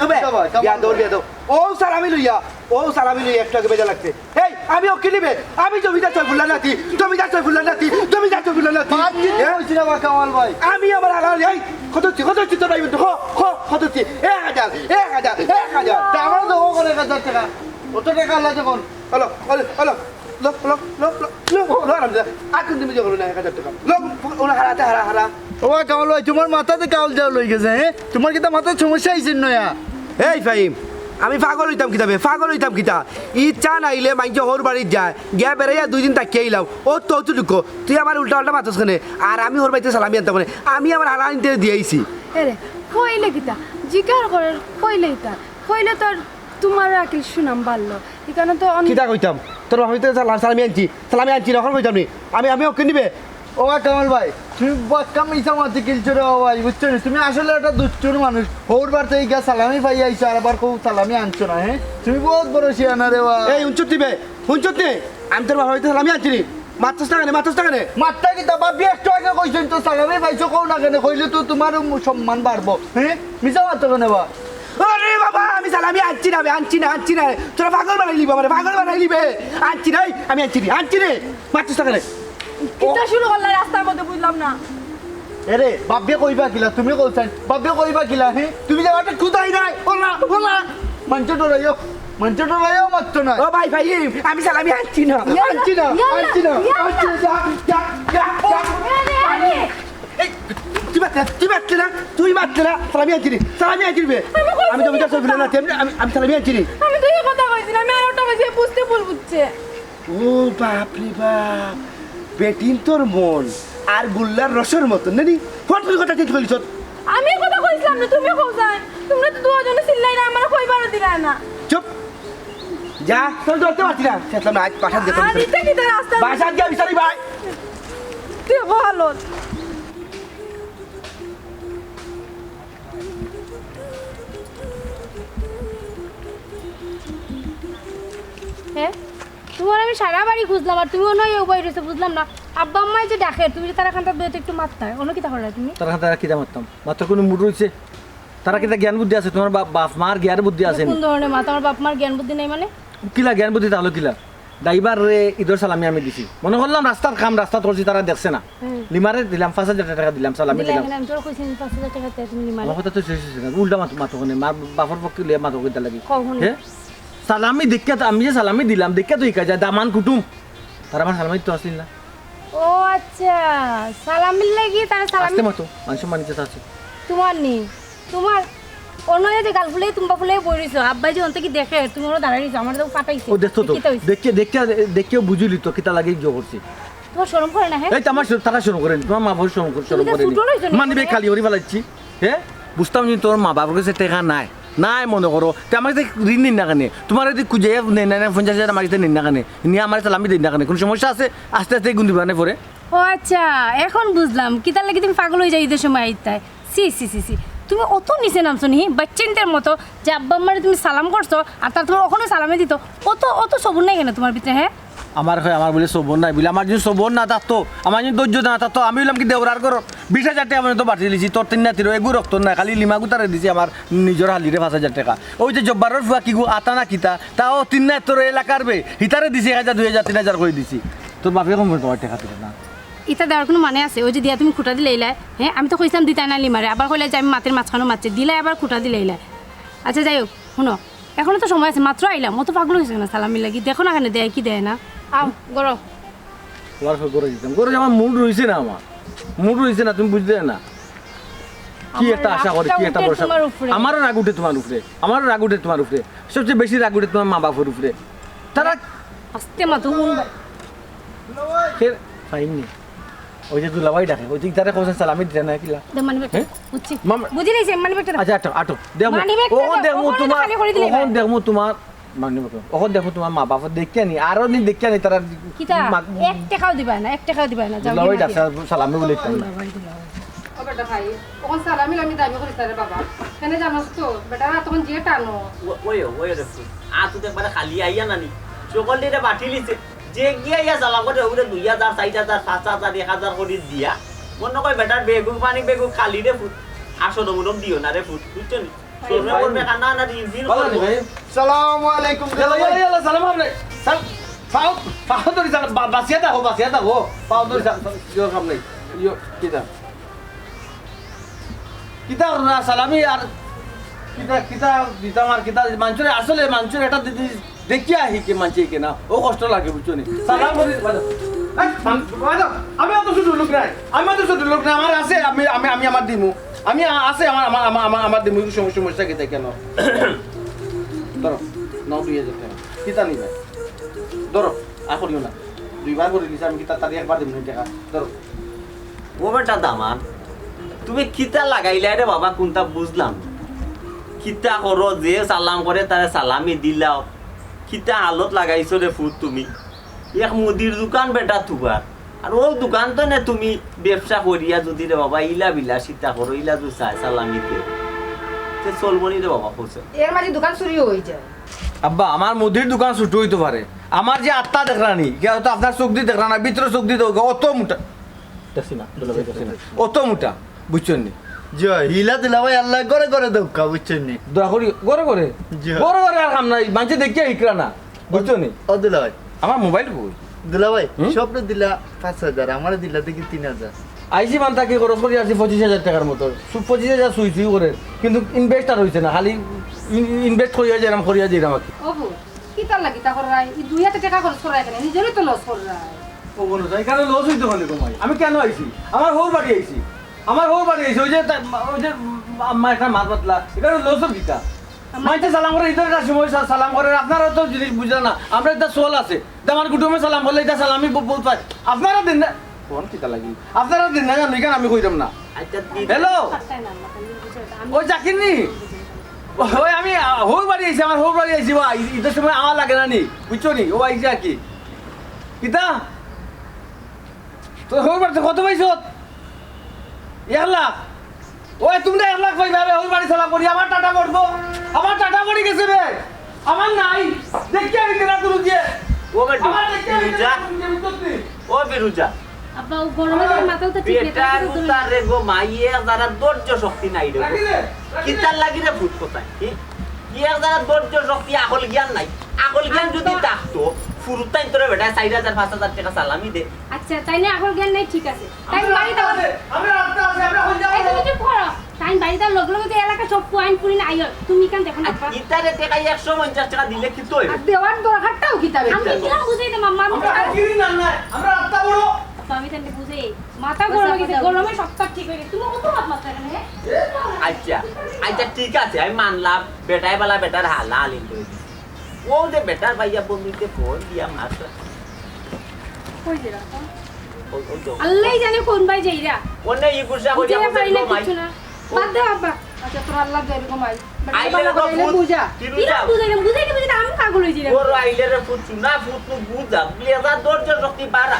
আবাই, কিতা ভাই, কেমন বিয়া দৌড়, ভাই? বিয়া দৌড়। ও সালামি লইয়া, ও সালামি লইয়া একটু আগে বেজা লাগছে। এই, আমি ও কিনিবে? আমি জমিদার সৈফুল্লাহ নাতি, জমিদার সৈফুল্লাহ নাতি, জমিদার সৈফুল্লাহ নাতি। মাত দিতে হ্যাঁ? কইছি না বা কামাল ভাই। আমি আমার হালাল, এই, কত হচ্ছে, কত হচ্ছে তোর ভাই বন্ধু? খ, খ, কত হচ্ছে? এক হাজার, এক হাজার, এক হাজার। তা আমার তো ও করে এক হাজার টাকা। অত টাকা আল্লাহ যখন। হলো, হলো, হলো। লো, লো, লো, লো, লো, লো, হারামজাদা। আর কোনদিন ভিডিও করবে না, এক হাজার টাকা। লো, ওনা হারাতে হারা, হারা। ও কামাল ভাই, তোমার মাথাতে কাউল জাউল হয়ে গেছে, হ্যাঁ? তোমার কিতা মাথার সমস্যা হয়েছে নয়া? এই ফাহিম, আমি পাগল হইতাম কিতা বে? পাগল হইতাম কিতা? ইচ্ছা নাইলে মাইনষে হৌর বাড়িত যায়, গিয়া বেড়াইয়া দুই দিন থাকিয়া আইলাম। ও তো তুই ঢুকো, তুই আমার উল্টা পাল্টা মাতস কেনে? আর আমি হৌর বাড়িতে সালামি আনতাম কেনে? আমি আমার হালাল ইনতে দিয়া আইছি। এরে, কইলে কিতা? জিকার করের, কইলে কিতা? কইলে তো আর তোমার আকিল সুনাম বাড়লো। এখানে তো অনেক কিতা কইতাম? তোর বাপে তো সালা-, সালামি আনছি, সালামি আনছি না, অখন কইতাম নি? আমি, আমি ওকে নিবে। ও কামাল ভাই, তুমি বাক্কা মিছা মাতি কিলছো রে ভাই, বুঝছো নি? তুমি আসলে একটা দুষ্টুর মানুষ। হৌর বার থেকে গিয়া সালামি পাই আইছো, আর আবার কও সালামি আনছো না, হ্যাঁ? তুমি বহুত বড় শিয়ানা রে ভাই। এই, হুনছত নি বে? হুনছত নি? আমি তোর বাপে সালামি আনছি নি? মাতছস না কেনে? মাতছস না কেনে? মাততা কিতা? বাপে একটু আগে কইছইন তো সালামি পাইছো, কও না কেনে? কইলে তো তোমার সম্মান বাড়বো, হ্যাঁ? মিছা মাতো কেনে বা? আরে বাবা, আমি সালামি আনছি না, আমি আনছি না, আনছি না। তোরা পাগল বানাই লিবে আমারে, পাগল বানাই লিবে। আনছি না, এই, আমি আনছি না, আনছি না। মারছিস না কেনে? কিতা শুরু করলা রাস্তার মধ্যে, বুঝলাম না। এরে, বাপে কইবা কিলা, তুমি কইছাইন। বাপে কইবা কিলা, হে? তুমি যে বাটে কুদাই নাই, ওলা, ওলা। মানষে ডরাইও, মানষে ডরাইও মারতো না। ও ভাই, ভাই, আমি সালামি আনছি না। ইয়াল্লা, আনছি না, ইয়াল্লা, আনছি না, ইয়াল্লা। আনছি না, যা, যা, যা, যা। আরে, আরে। এই, তুই মাতলে না, তুই মাতলে না, তুই মাতলে না, সালামি আনছি নি, সালামি আনছি নি বে। আমি কইছি আমি তো বিচার করবি না, না। আমি, আমি, আমি সালামি আনছি নি। আমি তো এই কথা কইছি না, আমি আর ওটা কইছি, বুঝতে ভুল বুঝছে। ও বাপ রে বাপ, বেটিন তোর মন আর গুল্লার রসর মতন, নানি? ফট করে কথা চেঞ্জ করলি তোর। আমি এই কথা কইছিলাম না, তুমি কও যাই। তোমরা তো দুজনে চিল্লাইলা, আমারে কইবারও দিলা না। চুপ। যা, তোর ধরতে পারছি না। চেতলাম না, আজ বাসাত গিয়া বিচারি। আরে, ইটা কিতা রাস্তা? বাসাত গিয়া বিচারি ভাই। তুই ভালো। হ্যাঁ? তোমার আমি সারা বাড়ি খুঁজলাম, আর তুমি অনো উবাই রইছো, বুঝলাম না। আব্বা আম্মায় যে ডাকে, তুমি যে তারা কান্তা দুইটা একটু মাততায়, অনো কিতা করো তুমি? তারা কান্তা কিতা মাততাম? মাতর কোনো মুড রইছে? তারা কিতা জ্ঞান বুদ্ধি আছে? তোমার বাপ, বাপ মার জ্ঞান বুদ্ধি আছে নি? কোন ধরনের মাত? আমার বাপ মার জ্ঞান বুদ্ধি নাই মানে? কিলা জ্ঞান বুদ্ধি তাহলে কিলা? ড্রাইভাররে ইদর সালামি আমি দিছি। মনে করলাম রাস্তার কাম, রাস্তাত করছি, তারা দেখছে না। হুম। লিমারে দিলাম, পাঁচ হাজার টাকা দিলাম, সালামি দিলাম। এখানে আমি তোর কইছি পাঁচ হাজার টাকা দিয়া তুমি লিমারে। আমার কথা তো শেষ হইছে না। উল্টা মাত-, মাতো কেনে? মা বাপর পক্ষে লইয়া মাতো কিতা লাগি? কখন? হ্যাঁ? সালামি দেখিয়া তো, আমি যে সালামি দিলাম, দেখিয়া তো হিকা যায়, দামান কুটুম। তারা আমার সালামি তো আসলি না। ও আচ্ছা, সালামির লাগি তারা সালামি আস্তে মাতো, মান সম্মান ইজ্জত আছে। তোমার নি, তোমার অনো যে গাল ফুলে, তুম্বা ফুলে বই রইছো, আব্বাই যে অন্তে কি দেখে, তুমি অনো দাঁড়াই রইছো, আমার তো ফাটাইছে। ও দেখছো তো, কিতা হইছে? দেখিয়া, দেখিয়া, দেখিয়া বুঝিলি তো, কিতা লাগি ইয়ে করছি। তোমার শরম করে না, হ্যাঁ? এই তো আমার শর-, তারা শরম করে নি, তোমার মা বাবা শরম করে, তুমি শরম তো করে নি। ছোট রইছো নি, মানি বে মানে? খালি ওরি ফালাইছি, হ্যাঁ? বুঝতাম যে তোর মা বাবার কাছে টেকা নাই, নাই মনে করো, তে আমার কাছে ঋণ নিন না কেনে? তোমার যদি খুঁজে নেন না, পঞ্চাশ হাজার আমার কাছে নিন না কেনে? নিয়া আমার সালামি দিন না কেনে? কোনো সমস্যা আছে? আস্তে আস্তে গুণ দিবা না পরে। ও আচ্ছা, এখন বুঝলাম কিতার লাগি তুমি পাগল অইযাও ইদর সময় আইতায়। ছি ছি ছি ছি, তুমি অত নিচে নামছো নি, বাচ্চাইন্তর মতো, যে আব্বা আম্মারে তুমি সালাম করছো আর তারা তুমার অখনো সালামে দিতো। অত, অত সবুর নাই কেনে তুমার ভিতরে, হে? আমার কয়, আমার বুলে সবুর নাই বুলে, আমার যুদি সবুর না থাকতো, আমার যুদি ধৈর্য না থাকতো, আমি অইলাম কি দেওরার ঘরর বিশ হাজার টেকা পর্যন্ত বাটিলিছি, তোর তিন নাতির এগু রক্ত নাই, খালি লিমাগুতারে দিছি আমার নিজর হালিরে পাঁচ হাজার টেকা। অউ যে জব্বারর ফুয়া কিগু আতা না কিতা, তাও তিন নাতির এলাকার বে, হিতারে দিছি এক হাজার, দুই হাজার, তিন হাজার করি দিছি। তোর বাপে কম তুমার টেকা দিলো না। ইতা দেওয়ার কুনু মানে আছে? অউ যে দিয়া তুমি খুটা দিলাইলায়, হে? আমি তো কইছলাম দিতায় না লিমারে, আবার কইলায় যে আমি মাতির মাঝখানো মাতছি, দিলায় আবার খুটা দিলাইলায়। আচ্ছা যাই হউক, হুনো, এখনো তো সময় আছে, মাত্র আইলাম, অত পাগল অইছো কেনে সালামির লাগি? দেখো না কেনে দেয় কি দেয় না। আও, ঘরো। তুমার সব ঘরো যাইতাম, ঘরো যাওয়ার মুড রইছে না আমার, মুড রইছে না, তুমি বুঝরায় না। কি একটা আশা করি, কি একটা ভরসা। আমারও রাগ উঠে তুমার উপরে, আমারও রাগ উঠে তুমার উপরে, সবচেয়ে বেশি রাগ উঠে তুমার মা বাপর উপরে। তারা আস্তে মাতো, হুন ভাই। ফের ফাইন নি। অউ যে দুলাভাই ডাকে, অউ যে ইতারে কইছে সালামি দিতে না কিলা? দে মানি ব্যাগ। হে? বুঝছি। মামা বুঝি লাইছি, মানি ব্যাগটা দে। আচ্ছা, আটো, আটো। দেখমু। মানি ব্যাগটা অখন দে, দেখমু অখন তুমার, খালি করি দিলে অখন ভাই। দেখমু তুমার, মানি ব্যাগ। অখন দেখমু তুমার মা বাপ দেখিয়া নি, আরো নি দেখিয়া নি তারা কিতা? মা- এক টেকাও দিবায় না, এক টেকাও দিবায় না, যাও দুলাভাই গিয়া ডাকছে, মাগি। সালামি বুলে দিতাম না। দুলাভাই, দুলাভাই। ও বেটা ভাই, অখন সালামি আমি দাবি করিস না রে বাবা। কেনে জানোস তো, বেটারা তখন যে টানো। ও-, ওই, ওই রে ফুত। আ, তুই তো একবারে খালি আইয়া নানি। সকল দিনে বাটিলিছে। যে গিয়া ইয়া জ্বালা করে, ওগুলো দুই হাজার, চাইর হাজার, পাঁচ হাজার, এক হাজার করি দিয়া, মনে কয় বেটার বেগুক পানি বেগুক খালি রে ফুত। আসো নমুনম দিও না রে ফুত, বুঝছো নি? সরমে করবে, কান্না না দিন দিন ভালো আছো করবো। ভাই? সালামু আলাইকুম, ইয়াল্লা, ইয়াল্লা, ইয়াল্লা, সালাম আপনি। সাল-, পাও, পাও ধরি সালাম, বা-, বাসিয়া থাকো, বাসিয়া থাকো। পাও ধরি সালাম, সালাম, ইয়ো, সামনে। ইয়ো, কিতা? কিতা কররা সালামি আর কিতা, কিতা দিতাম আর কিতা মানষরে, আসলে মানষরে এটা দিদি দেখিয়া আহি কে মানষে কে না, ও কষ্ট লাগে, বুঝছো নি? সালাম করি, বাজা। এই, সাম-, বাজা। আমি অত ছোট লোক নাই, আমি অত ছোট লোক নাই, আমার আছে, আমি, আমি, আমি আমার দিমু, আমি আ-, আছে, আমার, আমার, আমার, আমার, আমার দিমু, সম-, সমস্যা কিতা কেন? ধরো, নাও দুই হাজার টাকা, কিতা নিবে? ধরো, আর করিও না, দুইবার করে দিছি আমি, কিতা তারে একবার দিমু নি টাকা, ধরো। ও বেটা দামান, তুমি কিতা লাগাইলায় রে বাবা, কুনটা বুঝলাম না। কিতা করো, যে সালাম করে তারে সালামি দিলাও, কিতা হালত লাগাইছো রে ফুত তুমি। এক মুদির দোকান বেটা তুমার, আর অউ দোকান তো নে তুমি ব্যবসা করিয়া যুদি রে বাবা ইলা বিলাসিতা করো, ইলা যুদি চায় সালামি দেও, তে চলবো নি রে বাবা, কও চাই। এর মাঝে দোকান চুরি অইযায়। আব্বা, আমার মুদির দোকান ছোট অইতো পারে, আমার যে আত্মা দেখরা নি, ইটা তো আপনার চউখ দি দেখরা না, ভিতরে চউখ দি দেখউক্কা, অত মোটা। দেখছি না, দুলাভাই দেখছি না। অত মোটা, বুঝছইন নি? জি অয়, হিলা দুলাভাই আল্লাহ ঘরে ঘরে দেউক্কা, বুঝছইন নি? দয়া করি, ঘরে ঘরে? জি অয়। ঘরে ঘরে আর কাম নাই, মানষে দেখিয়া হিকরা না, বুঝছো নি? ও দুলাভাই। আমার মোবাইল কই? দুলাভাই, হুম? স্বপ্নে দিলা পাঁচ হাজার, আমারে দিলা দেখি তিন হাজার। আইছি মান থাকি খরচ করি আছি পঁচিশ হাজার টেকার মতো। সু-, পঁচিশ হাজার সুই সুই করে, কিন্তু invest আর অইছে না, খালি ইন-, invest করিয়া যাইরাম, করিয়া যাইরাম আর কি। ওহো, কিতার লাগি তা কররায়? ই দুই হাতে টেকা খরচ কররায় কেনে? নিজরই তো loss কররায়। ও বলো, তাই কেন loss অইতো কেনে গো মাই? আমি কেন আইছি? আমার হউর বাড়ি আইছি। আমার হউর বাড়ি আইছি। ওই যে তা-, ওই যে আম্মা একটা মাত মাতলা, এখানে loss অর কিতা? আমার মাইতে সালাম করে, ইতার একটা সময় সা-, সালাম করে, আপনারা তো জিনিস বুঝলেন না। আমরা ইতা চল আছে। তে আমার কুটুমে সালাম করলে ইতা সালামি ব-, বলতে হয়। আপনারা দিন না। কোন কিতা লাগি? আপনারা দিন না, আমি কেন আমি কইতাম না। আচ্ছা, দি- হ্যালো। পাত্তাই না, মাথা নিয়ে বুঝে ওঠে। আমি ওই জাকির নি? ওই আমি, আ, হউর বাড়ি আইছি, আমার হউর বাড়ি আইছি, বা, ই-, ইতার সময় আওয়া লাগে না নি, বুঝছো নি? ও আইছে আর কি। কিতা? তোর হউর বাড়িতে কত পাইছত? এক লাখ? ওই, তুমরা এক লাখ পাইবা বে, হউর বাড়ি সালাম করি, আমার টাটা পড়বো, আমার টাটা পড়ি গেছে বে, আমার নাই, দেখি আমি কেনা তুলু দিয়ে, ও বে, আমার দেখি আমি ফিরুজা। কেনা তুলু দিয়ে, বুঝছত নি? ও ফিরুজা। আব্বা, ও গরমে গরমে মাথাও তো ঠিক নেই, বেটা তারপরে তো গুতা রে গো মাইয়ে, যারা ধৈর্য শক্তি নাই রে গো। রাখি দে, রাখি দে। কিতার লাগি রে ফুট কথায়? কি? কি এক জাগাত ধৈর্য শক্তি, আকল জ্ঞান নাই। আকল জ্ঞান যদি আব্বা। থাকতো, ফুরুতাইন তোরে বেটায় চাইর হাজার, পাঁচ হাজার টেকা সালামি দে। আচ্ছা, তাইন আকল জ্ঞান নাই, ঠিক আছে। তাইন আমরা বাড়ি রাস্তা দাও। আছে, আমরা রাস্তা আছে, আমরা হইয়া এই তুমি যাবো। চুপ করো। তাইন বাড়ি দাও, লগে লগে তো এলাকা সব পুয়াইন পুরিন আইও। তুমি কেন দেখো না, আর আব্বা? ইতারে টেকা একশো পঞ্চাশ টেকা দিলে কি তো হইব? আর দেওয়ার দরকারটাও কি তাবে? আমি দিলাম, বুঝাই দে, মাম্মা, আমি আমরা তো ফকিরি না, না, আমরা রাস্তা বড়। তো আমি তাইলে বুঝাই। মাথা গরম হয়ে গেছে, গরমে সব তার ঠিক হয়ে গেছে। তুমি কত মাত মারতে এখানে, হ্যাঁ? আচ্ছা, আচ্ছা, ঠিক আছে, আমি মানলাম, বেটায় বালা বেটার হালা হালি করে দিছে। ও যে বেটার ভাইয়া বন্ধুতে ফোন দিয়া মারছে। কই যে রাখো? ও, ও তো। আল্লাহ জানে কোন ভাই যাইরা। ওনে ই গুসা করিয়া বুঝাইয়া বলছে, পারি না "গো মাই।" কিচ্ছু না। বাদ দাও আব্বা। আচ্ছা, তোর আল্লাহ দয়া রে গো মাই। বেটা আইলে ভালো রে করে ফুত, বুঝা। ফিরুজা। কিরা বুঝাইলাম, বুঝাইতে বুঝাইতে আমি পাগল হয়ে যাইলাম। ওর আইলে রে ফুত, চুনা ফুত, নু বুঝা। লেজা ধৈর্য শক্তি বাড়া।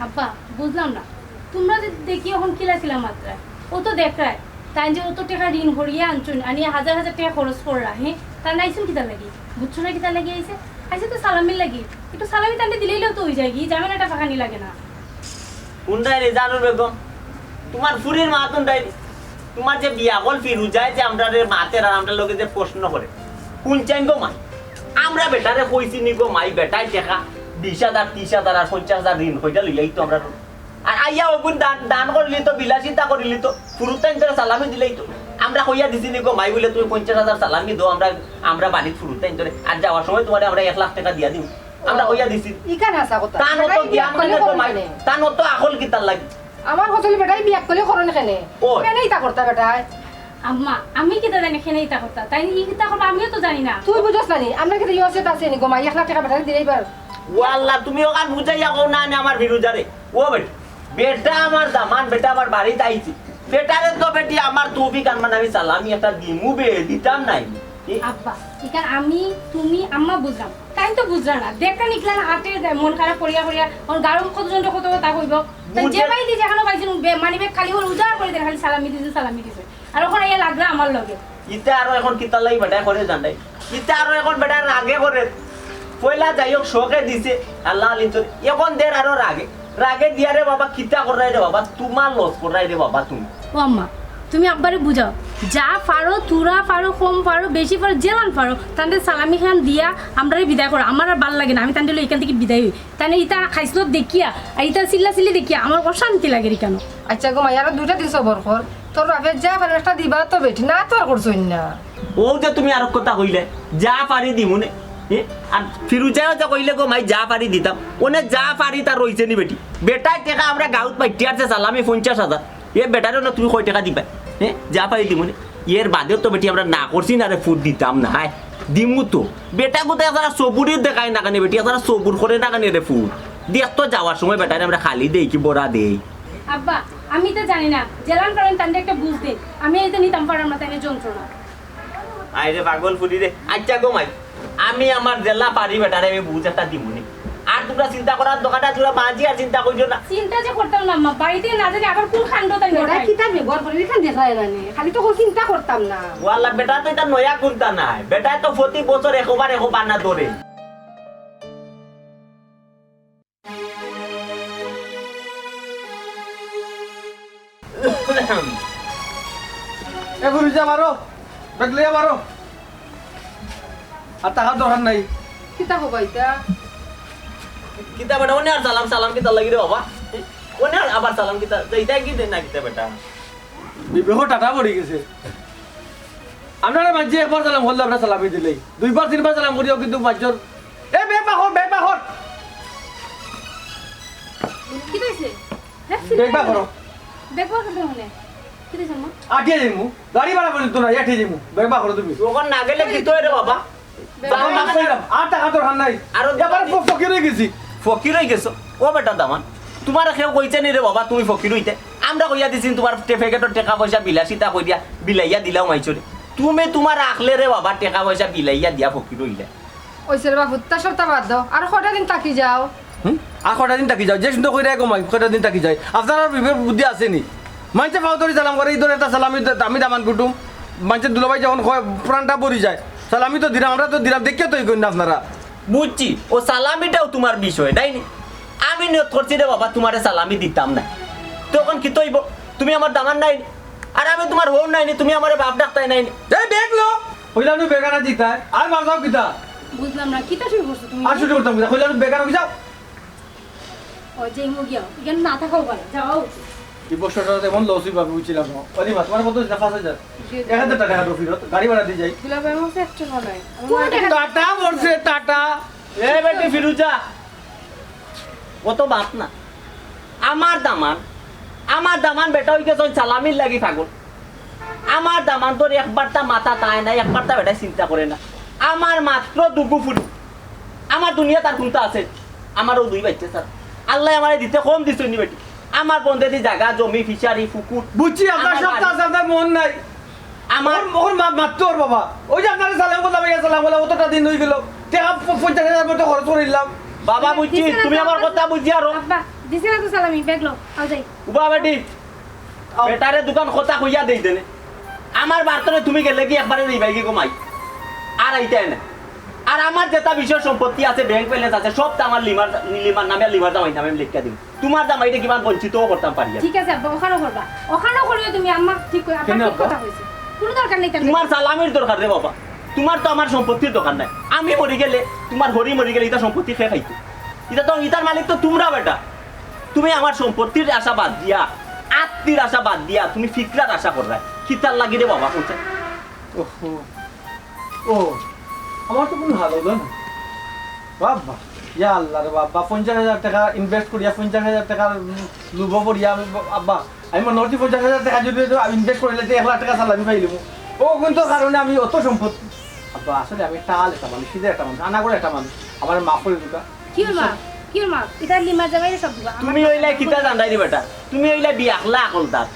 আব্বা, বুঝলাম না, তুমরা যে দেখি অখন কিলা কিলা মাতরায়, অউ তো দেখরায়, তাইন যে অত টেকা ঋণ করিয়া আনছইন, আনিয়া হাজার হাজার টেকা খরচ কররা, হে, তাইন আইছইন কিতার লাগি? বুঝছো না কিতার লাগি আইছে? আইছে তো সালামির লাগি, একটু সালামি তানরে দিলাইলেও তো অইযায়গি, ঝামেলাটা ফাঁকানি লাগে না। কুনটায় রে জানুর বেগম, তুমার ফুরির মাত কুনটায় রে? তুমার যে বিয়াকল ফিরুজায় যে আমরারে মাতের আর আমরার লগে যে প্রশ্ন করে, কুনচাইন গো মাই? আমরা বেটারে কইছি নি গো মাই, বেটায় টেকা বিশ হাজার, ত্রিশ হাজার আর পঞ্চাশ হাজার ঋণ করিয়া লইয়া আইতো আমরার। আর আইয়া অগুন দান, দান করিলিতো, বিলাসিতা করিলিতো, ফুরুতাইন্তরে সালামি দিলাইতো। আমরা কইয়া দিছি নি গো মাই বুলে তুমি পঞ্চাশ হাজার সালামি দেও, আমরা, আমরা বাড়িত ফুরুতাইন্তরে। আর যাওয়ার সময় তুমারে আমরা এক লাখ টেকা দিয়া দিমু। আমরা কইয়া দিছি। ইখান হাছা কথা। তান অত জ্ঞান কেনে গো মাই? তান অত আকল কিতার লাগি? আমার কথা অইলো বেটায় বিয়াক্কলি করইন কেনে? কেনে ইতা করতা বেটায়? আম্মা, আমি কিতা জানি কেনে ইতা করতা? তাইন ইতা করতা আমিও তো জানি না। তুই বুঝস না নি? আমরার কিতা ইয়সিয়ত আছে নি গো মাই, এক লাখ টেকা বেটারে দিলাইবার? ও আল্লাহ, তুমি অখান বুঝাইয়া কও না নি আমার ফিরুজারে। ও বেটি, বেটা আমার দামান, বেটা আমার বাড়িত আইছে। বেটারে তো বেটি আমার তৌফিক আনমান আমি সালামি একটা দিমু বে, দিতাম নায়। এ? আব্বা, ইখান আমি, তুমি, আম্মা বুঝরাম। তাইন তো বুঝরা না। দেখরা নি ইকলান আটের গায়ে মন খারাপ করিয়া করিয়া, অখন গারো কতজনরে কত কথা কইবো। তাইন যে বুঝে- পাইছি যেখানো পাইছি, বে-, মানি ব্যাগ খালি অর উজাড় করি দেন, খালি সালামি দিছইন, সালামি দিছইন। আর অখন আইয়া লাগরা আমার লগে। ইতা আরো অখন কিতার লাগি বেটায় করে জানাই? ইতা আরো অখন বেটায় রাগে করে। পয়লা যাই হোক শখে দিছে, আল্লাহ আলিম তো। অখন দের আরো রাগে। রাগে দিয়া রে বাবা, কিতা কররায় রে বাবা, তুমার লস কররায় রে বাবা তুমি। ও আম্মা, তুমি আব্বারে বুঝাও, যা পারো, থুড়া পারো, কম পারো, বেশি পারো, যেলান পারো, তানরে সালামি খান দিয়া আমরারে বিদায় করো। আমার আর ভালা লাগে না, আমি তানরে লইয়া ইখান থাকি বিদায় অই। তাইন ইতা খাইছলত দেখিয়া আর ইতা চিল্লাচিল্লি দেখিয়া আমার অশান্তি লাগের ইখানো। আইচ্ছা গো মাই, আরো দুইটা দিন সবর কর, তোর বাপে যা পারইন একটা দিবা তো বেটি, না তো আর করছইন না। অউ যে তুমি আরক কথা কইলে, যা পারি দিমুনে। এ? আর ফিরুজায়ও যে কইলে গো মাই যা পারি দিতাম, অনে যা পারি তার রইছে নি বেটি। বেটায় টেকা আমরা গাউত পাইটিয়ারছে সালামি পঞ্চাশ হাজার। এ বেটারে অনে তুমি কয় টেকা দিবায়? এ? যা পারি দিমুনে। এর বাদেও তো বেটি আমরা না করছি না রে ফুত, দিতাম না। হায়, দিমু তো। বেটা গুতা একজরা সবুরি দেখায় না কেনে বেটি, একজরা সবুর করে না কেনে রে ফুত। দেখ তো যাওয়ার সময় বেটারে আমরা খালি দেই কি বড়া দেই? আব্বা, আমি তো জানি না, যেলান পারইন তানরে একটা বুঝ দেইন। আমি ইতা নিতাম পাররাম না তাইন যন্ত্রণা। আয় রে পাগল ফুরি রে। আইচ্ছা গো মাই, আমি আমার যেলা পারি বেটারে আমি বুঝ একটা দিমুনে। আর তুমরা চিন্তা করার দরকার নাই, তুমরা মাঝি আর চিন্তা করিও না। চিন্তা যে করতাম না আম্মা, বাড়িত না জানি আবার কুন কাণ্ড তাইন ঘটায়। কিতা ব্যবহার করে, ইখান দেখায় না নি। খালি তো কুনু চিন্তা করতাম না। ও আল্লাহ, বেটা তো ইতা নয়া কুন্তা নায়। বেটায় তো প্রতি বছর একবার একবার বানা ধরে। এ ফিরুজা, বারো, ব্যাগ লইয়া বারো। আর টেকার দরকার নাই। কিতা কইবা ইতা? কিতা বেটা, অনে আর সালাম, সালাম কিতার লাগি রে বাবা? অনে আর আবার সালাম কিতা? ইতা কি দেন না কিতা বেটা? বিবেকর টাটা পড়ি গেছে। আপনারা মাঝে একবার সালাম করলে আপনারা সালামি দিলাইন, দুইবার তিনবার সালাম করিয়াও কিন্তু মাঝর, এ বেগ বার কর, বেগ বার কর। কিতা অইছে? হ্যাঁ, বেগ বার করো। বেগ বার করতে হবে। কিতা অইছে আম্মা? আটিয়া যাইমু, গাড়ি ভাড়া পর্যন্ত নাই, আটিয়া যাইমু। বেগ বার করো তুমি। অখন না গেলে কিতা অয় রে বাবা? বাবা, মাফ চাইলাম, আর টেকার দরকার নাই। আরো এবারে ফ-, ফকির অই গেছি। ফকির অই গেছো? ও বেটা দামান, তুমারে কেউ কইছে নি রে বাবা তুমি ফকির অইতে? আমরা কইয়া দিছি তুমার টে-, প্যাকেটর টেকা পয়সা বিলাসিতা করিয়া বিলাইয়া দিলাও মাইনষরে। তুমি তুমার আখলে রে বাবা টেকা পয়সা বিলাইয়া দিয়া ফকির অইলায়। অইছে রে বাবা, হুত্তা সত্তা বাদ দেও, আর কয়টা দিন থাকি যাও। হুম? আর কয়টা দিন থাকি যাও, যে সুন্দর কইরা গো মাই, কয়টা দিন থাকি যাই। আপনারার বিবেক বুদ্ধি আছে নি? মাইনষে পাও ধরি সালাম করে, ইদর একটা সালামি দে-, আমি দামান কুটুম। মাইনষে দুলাভাই যখন কয়, প্রাণটা ভরি যায়। সালামি তো দিলাম, আমরা তো দিলাম, দেখিয়া তো ই করি না আপনারা। বুঝছি, ও সালামিটাও তুমার বিষয়, তাই নি? আমি নিয়ত করছি রে বাবা, তুমারে সালামি দিতাম না। তখন কিতা অইবো? তুমি আমার দামান নায় নি? আর আমি তুমার হউর নায় নি, তুমি আমারে বাপ ডাকতায় নায় নি? এই বেগ লো, কইলাম নু বেগ আনা দিতায়, আর মার যাও কিতা? বুঝলাম না, কিতা শুরু করছো তুমি? আর শুরু করতাম কিতা? কইলাম নু বেগ আনা, যাও। ও, যে মুগিয়া, ইখান না থাকাও ভালা, যাওয়া উচিত। এই বছরটা তেমন লস অইবা, বুঝছিলাম না। অলি মা, তুমার কত অইছে? পাঁচ হাজার? জি, জি। এক হাজার টেকা দেও ফিরত, গাড়ি ভাড়া দি যাই। দুলাভাই, আমার কাছে এক টেকাও নাই। আমার কোন কাছে টেকা? টাটা পড়ছে, টাটা। এ বেটি ফিরুজা, অত মাত না। আমার দামান, আমার দামান বেটা অই গেছে সালামির লাগি পাগল। আমার দামান্দর একবারতা মাথাত আয় না, একবারতা বেটায় চিন্তা করে না। আমার মাত্র দুগু ফুরি। আমার দুনিয়াত আর কুন্তা আছে? আমারও দুই বাইচ্চা ছাড়া। আল্লায় আমারে দিতে কম দিছইন নি বেটি। আমার বন্দেদি জাগা, জমি, ফিশারি, পুকুর। বুঝছি, আপনার আমার সব বাড়ি। কাজ আপনার মন নাই। আমার ওর, ওর মা মারতো ওর বাবা। ওই যে আপনারে সালাম করলাম, ইয়া সালাম করলাম, অতটা দিন অই গেল। টেকা প-, পঞ্চাশ হাজার মতো খরচ করিলাম। বাবা, বুঝছি, দিছে না তুমি তো আমার আব্বা। কথা বুঝিয়ারো। আব্বা, দিছে না তো সালামি, ব্যাগ লও, আও যাই। উবা বেটি, আও। বেটারে দুখান কথা কইয়া দেই দেনে। আমার বাড়ি থনে তুমি গেলে কি একবারে যাইবায় গি কমাই? আর আইতায় না। আর আমার যেটা বিষয় সম্পত্তি আছে, ব্যাংক ব্যালেন্স আছে, সব তো আমার লিমার, লিমার নামে আর লিমার জামাইর নামে আমি লেখিয়া দিমু। তুমার জামাইরে কিমান বঞ্চিতও করতাম পারি আমি। ঠিক আছে আব্বা, অখানও করবা। অখানও করিও তুমি আম্মা, ঠিক কই, আব্বা কেনে ঠিক আব্বা? কথা কইছে। কুনু দরকার নাই তার। তুমার সালামির দরকার রে বাবা, তুমার তো আমার সম্পত্তির দরকার নাই। আমি মরি গেলে, তুমার হরি মরি গেলে ইতা সম্পত্তি কে খাইতো? ইতা তো, ইতার মালিক তো তুমরা বেটা। তুমি আমার সম্পত্তির আশা বাদ দিয়া, আত্তির আশা বাদ দিয়া, তুমি ফিকরার আশা কররায়। কিতার লাগি রে বাবা, কইছে? ওহো। ও, আমার তো কুনু হাল অইলো না। বাবা, ইয়া আল্লাহ রে বাবা, পঞ্চাশ হাজার টেকা invest করিয়া, পঞ্চাশ হাজার টেকার, উম, লোভো পড়িয়া আমি বা-, আব্বা, আমি মনে করছি পঞ্চাশ হাজার টেকা যদি তো আমি invest করিলে তো এক লাখ টেকা সালামি পাইলিমু। ও কিন্তু কারণে আমি অত সম্পদ, আব্বা, আসলে আমি একটা আল একটা মানুষ, সিধা একটা মানুষ, আনাগোড়া একটা মানুষ, আমারে মাফ করি দিবা। কিওর মাফ? কিওর মাফ? ইতা লিমার জামাইরে সব দিবা। তুমি অইলায় কিতা জানরায় রে বেটা? তুমি অইলায় বিয়াখলা আকলদার।